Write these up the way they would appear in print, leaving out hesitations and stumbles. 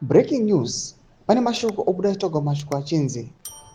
Breaking news, pane mashoko obuda achitaurwa, mashoko achinzi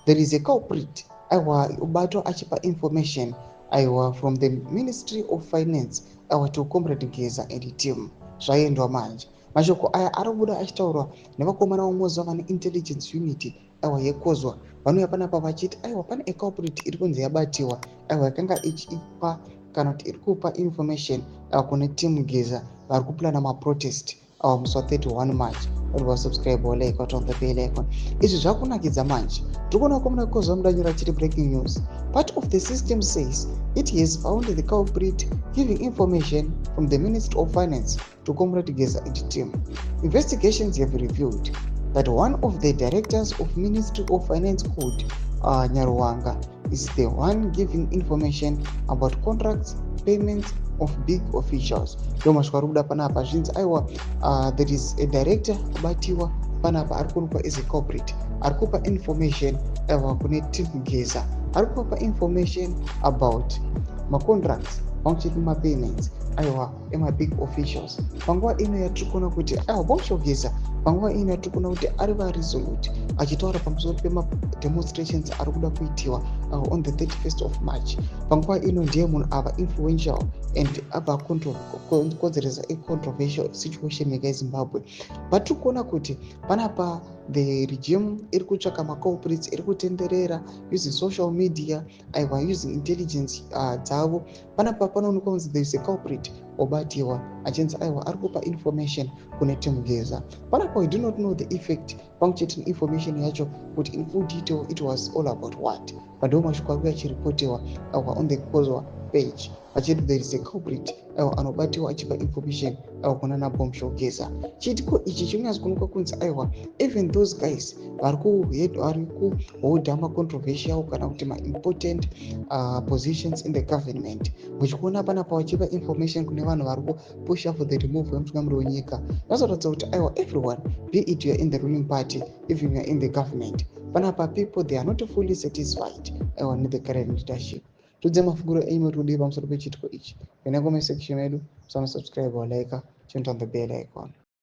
there is a culprit, aiwa, ubatwa achipa information, aiwa, from the Ministry of Finance, aiwa, to Comrade Geza and team. Zvaendwa manje. Mashoko aya ari kubuda achitaurwa nevakomana vamoziva vane intelligence unit, aiwa, yekozwa. Vanouya panapa vachiti, aiwa, pane a culprit iri kunzi yabatiwa, aiwa, yakanga ichipa kana kuti iri kupa information, aiwa, kune team Geza vari kuplana maprotest, aiwa, musi wa31 March. Uri wasubscribe, walike, waturn the bell icon. Izvi zvakunakidza manje. Tiri kuona vakomana vekozwa mudanyura chiri breaking news: part of the system says it has found the culprit giving information from the Ministry of Finance to Comrade Geza and team. Investigations have revealed that one of the directors of Ministry of Finance called Nyaruwanga is the one giving information about contracts, payments of big officials. Ndo mashoko ari kuda panapa. Zvinzi, aiwa, there is a director abatiwa panapa, ari kuonekwa as a culprit, ari kupa information, aiwa, kune team Geza, ari kupa information about macontracts pamwe chete nemapayments, aiwa, emabig officials. Panguva ino yatiri kuona kuti, aiwa, Bombshell Geza, panguva ino yatiri kuona kuti ari varesolute achitaura pamusoro pemademonstrations ari kuda kuitiwa on the 31st of March. Panguva ino ndiye munhu ava influential and abva konzeresa acontroversial situation nyika yeZimbabwe. But tiri kuona kuti panapa the regime iri kutsvaka maculprits, iri kutenderera using social media, aiwa, using intelligence dzavo. Panapa panoonekwa kunzi there is a culprit obatiwa achinzi, aiwa, ari kupa information kune team Geza. Panapa we do not know the effect pamwe chete neinformation yacho kuti in full detail it was all about what, but ndo mashoko ari achiripotiwa, aiwa, on the Kozwa page, vachiti there is a culprit, aiwa, anobatiwa achipa information, aiwa, kuna naBombshell Geza. Chiitiko ichi chinonyatsa kuonekwa kunzi, aiwa, even those guys vari kuholda macontroversial kana kuti maimportant positions in the government, muchikuona panapa vachipa information kune vanhu vari kupusha for the removal yemutungamiri wenyika, zvinozoratidza kuti, aiwa, everyone, be it you are in the ruling party, even you are in the government, panapa people, they are not fully satisfied, aiwa, nethe current leadership. Tudze mafungiro enyu muri kudii pamusoro pechiitiko ichi. Enda comment section yedu, musanosubscribe, walike, turn on the bell icon.